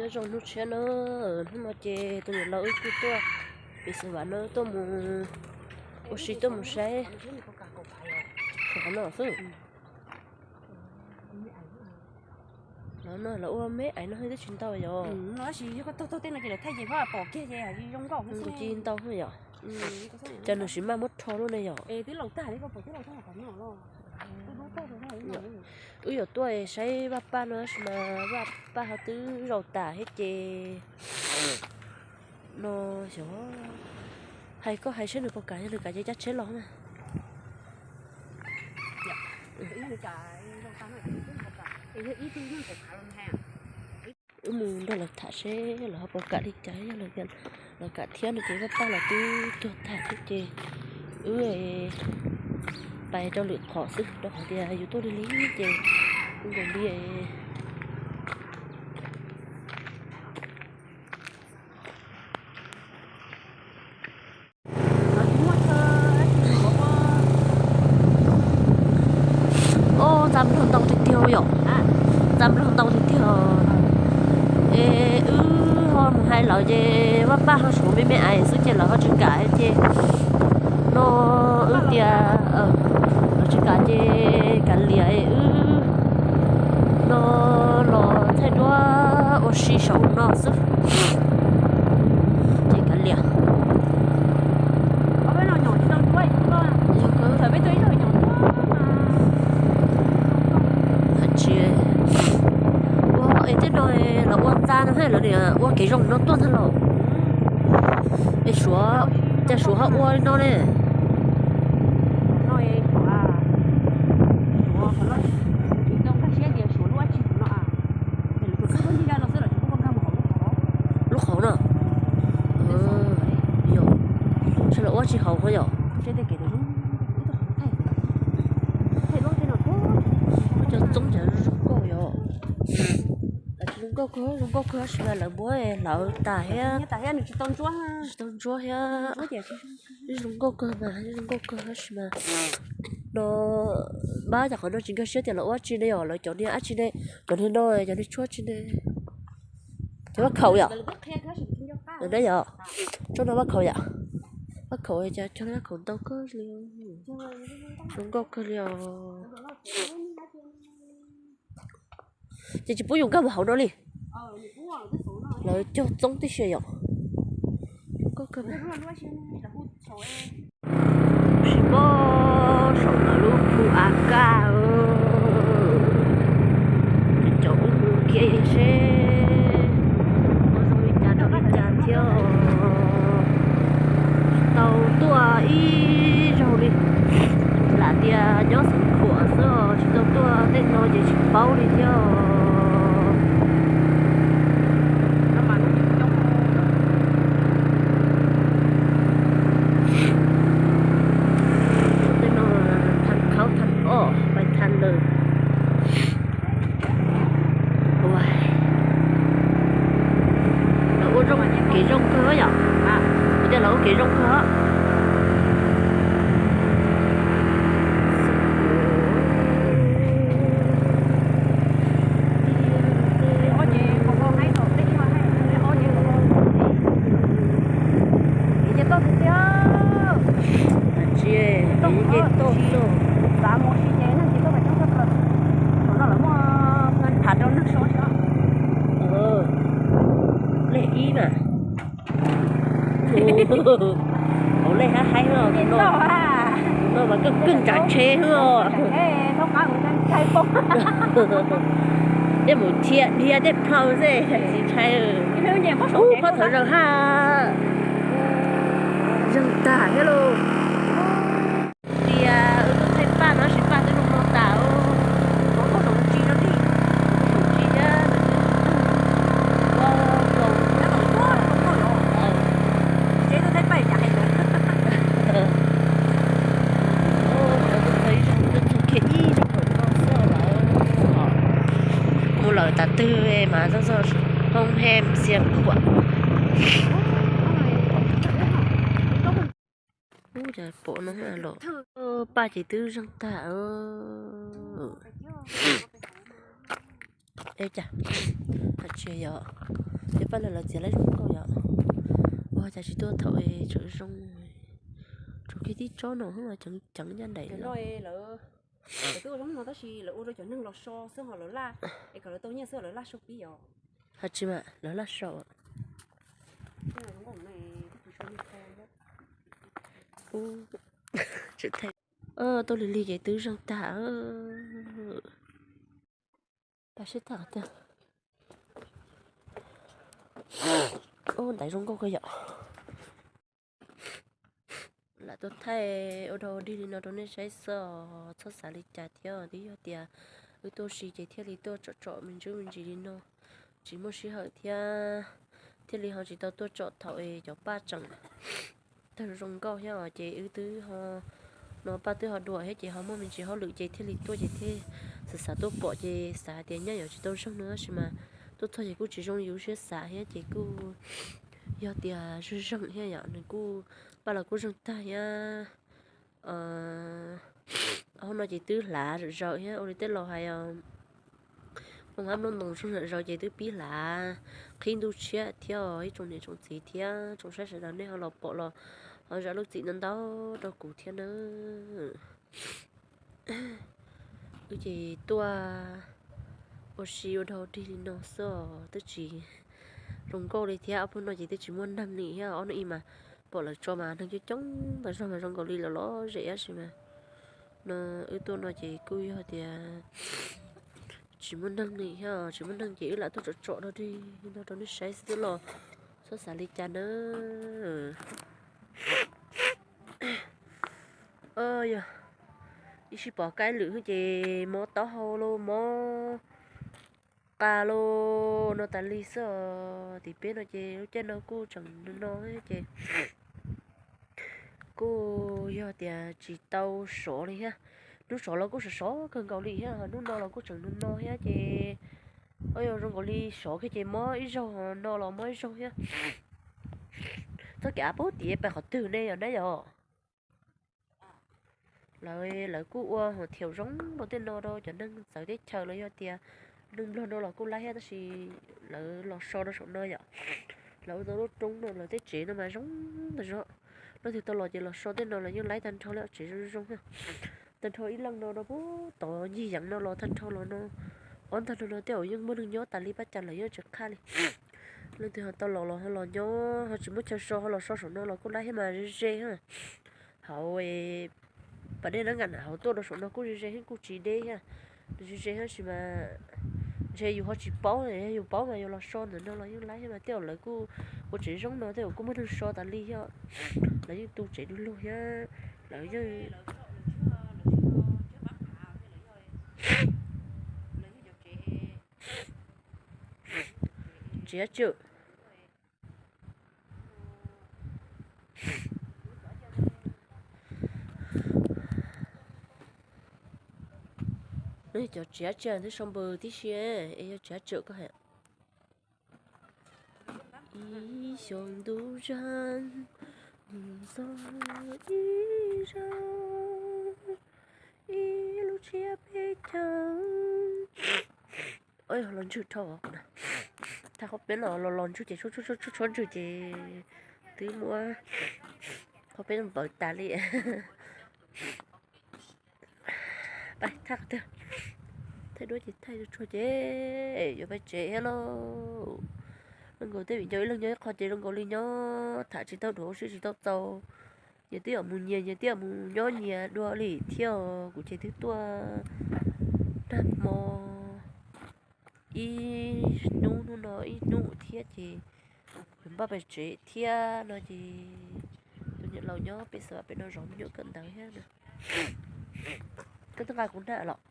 Nyob zoo hnub tshiab na, hnub no ces tus niam laus wb kuj tuaj pem xeev vam no tuaj mus ua si tuaj mus saib. Qhov no xwb. Los no los ua me aiv no twb tsis ntau yom. Tab sis yog koj taug taug tej no ces lawv thaij ces pom kiag ces zoo nkauj, kuv ci ntau yom. Ces nws tsis maj muab rho lub ne yom. Wb yuav tuaj saib Vaj Paj no tab sis mas Vaj Paj ho twb zaum tas thiab ces no xyov, hais koj hais saib nws puas kam, yog nws kam ces cab tsheb los na. Wb mus nrog lawv tham seb lawv ho puas kam li cas, yog lawv kam thiab no ces Vaj Paj los twb tuag tag thiab ces wb pais rau lwm qhov xwb rau qhov tias yus tuaj lig lig ces kuj nkaus li. Ntxa nplog ntau tiag tiag yom, ntxa nplog ntau tiag tiag. Es wb ho mus hais lawv ces Vaj Paj ho suav me me aiv xwb ces lawv ho tsis kam ces no wb tias lawv tsis kam ces kav liam wb no los thaij duab ua si saum no xwb. Ces kav liam. Ua es tej no los ua ntxa no thiab lawv ua kev zoo no tuaj ntag los. Es suav, cas suav ho ua li no ne? Lub qhov no. Yog, sawv los ua tsis haum ho yom. Cov txoob cas zoo nkauj yom. Zoo nkauj kawg, zoo nkauj kawg tab sis mas lawv muab hlawv tas thiab, tsis tau ntsuab thiab. Zoo nkauj kawg mas, zoo nkauj kawg tab sis mas no pab cov qhov no tsis nkag siab tias lawv ua dab tsi ne yom, lawv cov niag dab tsi ne, cov niag no cov niag tshuab tsi ne. Cov vaj khaum yom. Yog, tsob no vaj khaum yom. Vaj khaum cas cog vaj khaum ntau kawg li, zoo nkauj kawg li os. Ces tsis pub yus nkag mus hauv no li. Lawv cog txoob tib si yom. Zoo nkauj kawg. Sim muab saum lawv lub phu a kaj, ces cov ub mus kiag seb ua zoo li cas rau li cas thiab. Tsis tau tuaj ib zaug li, lam tias nyob Xeev Khuam xwb os, tsis tau tuaj tej no ces tsis paub li thiab. Tej no thav khaub thav ob pais thav lawm. Lawv ua zoo, kev zoo kawg yom. Kuv tias lawv ua kev zoo kawg. Tsis, tsis tau xwb. Lej ib na. Hauv lej hab haib no, no mas kawg kawg tsav tsheb xwb os. Tej mus thiaj dhia tej plhaw xwb tsis ntshai. Ub, phob thawv zaws hab. Zeeg tag thiab lauj. Tias wb twb thaij paj no sis paj twb zoo no tas, ua koj saum tsis no li, saum tsis thiab. Mus lawm tas twg mas txog txog hoob hem Xia Khuam. Ub, cas pom no los paj ces twb zeeg tag. Cas, cas Yog, ces paj lawv lawv txiav laib zoo nkauj yom. Ua cas tsis tuaj thaum tseem zoo, tsuas kiag tib tsob no xwb los ceev ceev ncaj nraim li. Lawv twb ua zoo no tab sis lawv ua rau cov neeg los so xwb ho lawv laj, es kom lawv tau nyiaj xwb lawv laj sau pib yom. Ho tsis mas lawv laj sau. Tuaj lig lig ces twb zeeg tag. Pab sib tham tiag. Ub, ntaiv zoo nkauj kawg yom. Lam tuaj thaij ua dog ua dig li no rau nej saib xwb os, txhob xav li cas thiab. Twb yog tias wb tuaj si ces thiaj li tuaj tsom tsom me ntsis me ntsis li no, tsis muaj sij hawm thiab, thiaj li ho tsis tau tuaj tsom thaum cov paj tseem tawg zoo nkauj thiab os. Ces wb twb ho, no paj twb ho dua thiab ces ho muaj me ntsis hauj lwm ces thiaj li tuaj ces thiaj xav xav tuaj pom ces xav hais tias nyaj yuav tsis tau zeeg no tab sis mas tuaj txog ces kuj tsis zoo yus siab xav thiab ces kuj yog tias zeeg zeeg thiab yom, nws kuj, paj los kuj zeeg tag thiab. Hauv no ces twb hlav zom zaws thiab ua li tej laus hais, nplooj hab nplooj ntoos zeeg zom zaws ces twb pib hlav qhib ntuj tshiab thiab. Ib tsoom niam tsoom txiv thiab tsoom saib sawv daws nej ho los pom los ho zam lub txim ntau ntau rau kuv thiab nawb. Wb ces tuaj ua si ua dog dig li no xwb os, twb tsis zoo nkauj li thiab. Ob peb no ces twb tsis muaj neeg li thiab, ob no ib mas pom lawv tso mas neeg coob coob tas zog mas zoo nkaus li los los zem tab sis mas no wb tuaj no ces kuj yog tias tsis muaj neeg li thiab, tsis muaj neeg ces wb lam tuaj tsom tsom dog dig no rau nej saib xwb los txhob xav li cas nawb. Yog ib sij pom kaib lwm xwb ces mob taub hau los mob qa los no tas li xwb os. Tim peb no ces lub caij no kuj tseem no no ces kuj yog tias tsis tau sov li thiab. Hnub sov los kuj sov sov kawg nkaus li thiab, hnub no los kuj tseem no no thiab ces, o yog zoo nkaus li sov kiag ces mob ib zaug, no los mob ib zaug thiab. Txoj kev av pub tim pem qhov twg ne yom nab yom? Lawv, lawv kuj ua hauv thiaum zoo rau tej no rau cov neeg txawv teb chaws los yog tias neeg nplog no los kuj laib thiab tab sis lawv los so rau saum no yom. Lawv ua tau lub roob no lawv tej tsev no mas zoo ntag zog. Leej twg tau los ces los so tej no los yeej laib tag nrho li, tsev zoo zoo. Tag nrho ib leej no rau pub tod ncig yeev no los tag nrho los no, ob ntag no no tej zaum yeej muaj neeg nyob tas li, pab cas lawv yeej tsis qhaj li. Leej twg ho tau los los ho los nyob ho tsis muaj chaw so ho los so saum no los kuj laib thiab mas ze ze thiab. Hauv pas dej nab nkas hauv tuaj rau saum no kuj ze ze thiab kuj tsis deb thiab. Ze ze thiab sis mas ntshe yus ho tsis paub, yog yus paub mas yus los so ntawm no los yeej laib thiab mas tej zaum lawv kuj ua tsev zoo no tej zaum kuj muaj neeg so tas li thiab. Lawv yeej tu tsev du lug thiab lawv yeej tsev tsawm. Cov tsev tsawm twb sau npawg tib si, es yog tsev tsawm koj hais. Ib xyoos ntuj zag, mus txog ib zag, ib lub tsiab peb caug. Los ntswg dhau, thaj qhov peb los los ntswg ces tshuab tshuab ntswg ces twb muab qhov peb npawv tas li. Pab thaj qhov twg, thaij duab ces thaij tsuag tsuag ces yuav pab tsev thiab lauj. Zoo nkaus tej viv ncaus ib leeg nyob ib qho ces zoo nkaus li nyob tham tsis tau dua, ua si tsis tau txaus. Nyias twb yuav mus nyias, nyias twb yuav mus nyob nyias dua li thiab. Kuv ces twb tuaj nag hmo ib hnub, hnub no ib hnub thiab ces yuav npaj pab tsev thiab no ces tus niam laus nyob pem xav pem no zov me nyuam kawm ntawv thiab no. Koj twb nqa kuv nag los?